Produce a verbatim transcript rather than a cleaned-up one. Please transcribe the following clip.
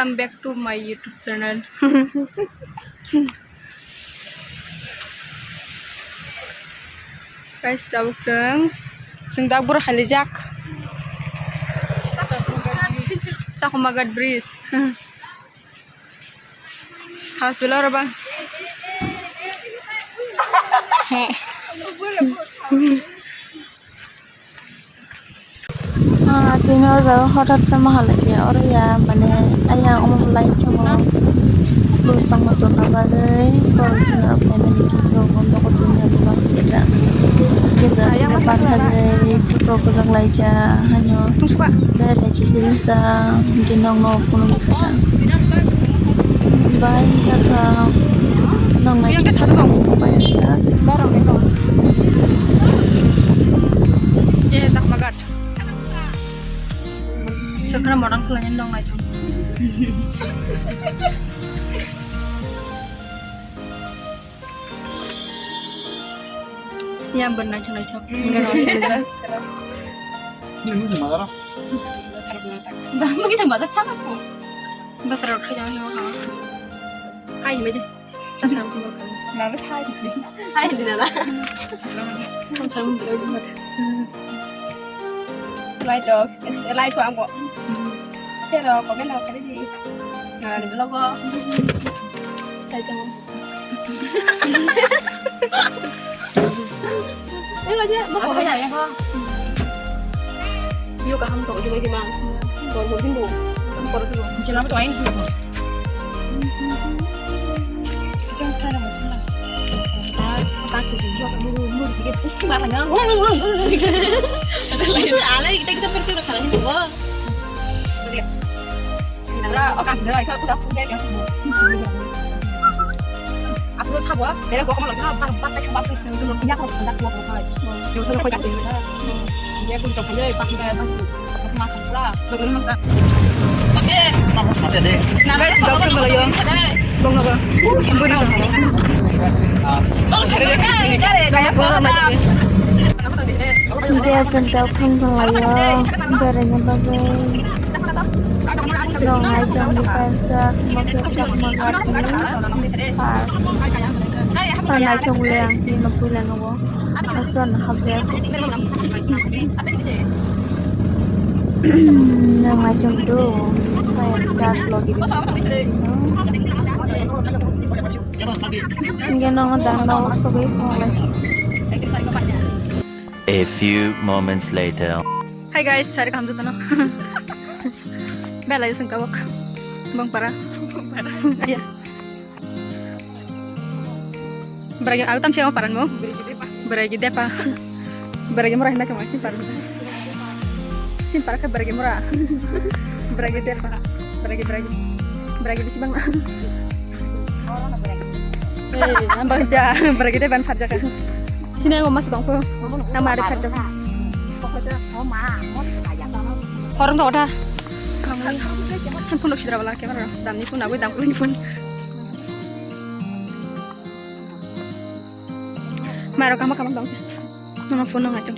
Welcome back to my YouTube channel. Guys, tabuk chwng, chwng dak boro hailijak. Chakhumagat bridge. Khas belai oro ba. Ah, tini o jaga hothat sama halai khe oro ya, mane, ayang omo lai thango. Bwswk no tonna bagwi borok chini rok family khe borok nogo tini rok kisa kisa pathagwi photo bwchak lai kha haino. Belai khe kisa sa hwnkhe nokno phunukgwi kha ta. Bai saka noknai bai sa. Sakra modern khwlainani noknai thang. Yang bernai chonai chok. Ini mesti marah. Dah, mau kita marah sama kok. Basra khai jang ni ma kha. Khai me de. Basra khai jang ni ma kha. Nana khai di. Khai di nana. Kom sar mung sar di mat. Like dog, like ko ambo. Share ko, comment ko kari di. Nana ni vlog ko. Like ko. Eh, wajah, mau kau ya, ya, kau. Yo, kaham tuh, cuma gimana? Tuh, tuh, timbul. Tuh, baru semua. Jangan tuh, ayo. Jangan terlalu mudah. Tak, tak, tuh, yo, buru, buru, dikit, pusing banget, nggak? Itu alay, kita, kita pergi udah kalah itu, gua. Aku sabo, dari gua kemana lagi, bang, bang, bang, bang, bang, bang, bang. Dia udah kau jadi. Dia pun sampai dia pakai gaya baju. Aku makan pula. Belum makan. Tapi, nah, guys, dokter kalau yang bang, bang. Beri sama. Dia centang thang thang layo, berengnya bagai. Nong ai tong di paisa, mokhe chakma gari park. Nong ai tong le ang di mokhe le nogo. Aswan hapjak. Nong ai tong do paisa logi. Hingke nong dano sobai phone lai. A few moments later. Hi guys, sari kaham jotono. Belai sengkawak. Bongpara. Bongpara. Iya. Beragi aku tam siapa paranmu? Beragi depa. Beragi murah hendak kemana sih paran? Sin parak beragi murah. Beragi depa. Beragi, beragi. Beragi bisi bang. Eh, nambah ja, beragi depan saja kan. Sini aku masih bangku. Nama ada kerja. Horong tau dah. Handphone lo sidra bala camera. Dam ni phone, aku dam ni phone. Maro kama kama dong. Nama phone nang atung.